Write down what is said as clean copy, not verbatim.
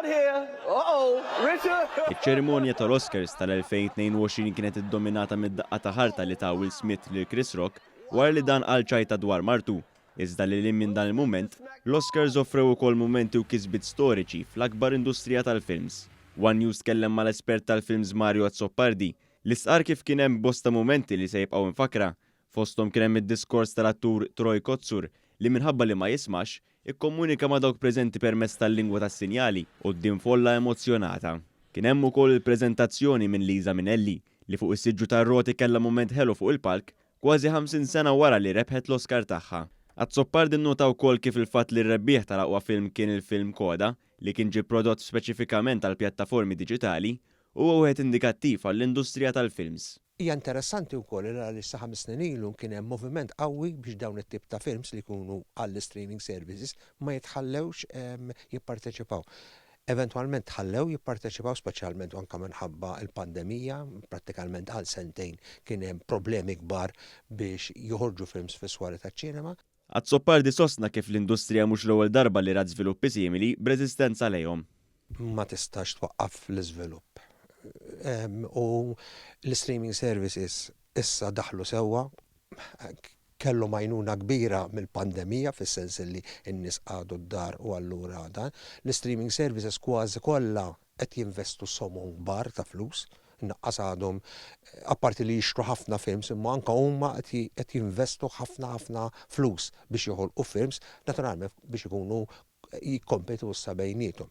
out here. Uh-oh, Richard. Iċ-ċerimonja tal-Oscars tal-2022 kienet iddominata mid-daqqa ta' ħarta li ta Will Smith lil Chris Rock wara li dan qal ċajta dwar martu. Iżda lil hinn minn dan il-mument, l-Oscars offrew ukoll mumenti u kisbiet storiċi fl-akbar industrija tal-films. One News tkellem mal-espert tal-films Mario Azzopardi li stqarr kif kien hemm bosta mumenti li se jibqgħu imfakra. Fosthom kien hemm id-diskors tal-attur Troy Kotsur li minħabba li ma jismax, ikkomunika ma' dawk preżenti permezz tal-lingwa tas-sinjali quddiem folla emozzjonata. Kien hemm ukoll il-preżentazzjoni minn Liza Minnelli li fuq is-siġġu tar-roti kellha mument ħelu fuq il-palk kważi 50 sena wara li rebħet l-Oscar tagħha. Azzopardi nnota wkoll kif il-fatt li r-rebbieħ tal-aqwa film kien il-film Coda, li kien ġie prodott speċifikament għal pjattaformi diġitali, huwa wieħed indikattiv għall-industrija tal-films. Hija interessanti wkoll li għaliex sa 5 snin ilu kien hemm moviment qawwi biex dawn it-tip ta' films li jkunu għall-streaming services ma jitħallewx jipparteċipaw. Eventwalment tħallew jipparteċipaw, speċjalment anke minħabba l-pandemija, prattikalment għal sentejn kien hemm problemi kbar biex joħorġu films fis-swali taċ-ċinema. Azzopardi sostna kif l-industrija mhux l-ewwel darba li rat żviluppi simili b'reżistenza lejhom. Ma tistax twaqqaf l-iżvilupp. U l-streaming services issa daħlu sewwa, kellhom għajnuna kbira mill-pandemija fis-sens li n-nies qagħdu d-dar u allura dan. L-streaming services kważi kollha qed jinvestu somom kbar ta' flus, naqqas għadhom apparti li jixtru ħafna films, imma anke huma qed jinvestu ħafna ħafna flus biex joħolqu films, naturalment biex ikunu jikkompetu issa bejniethom.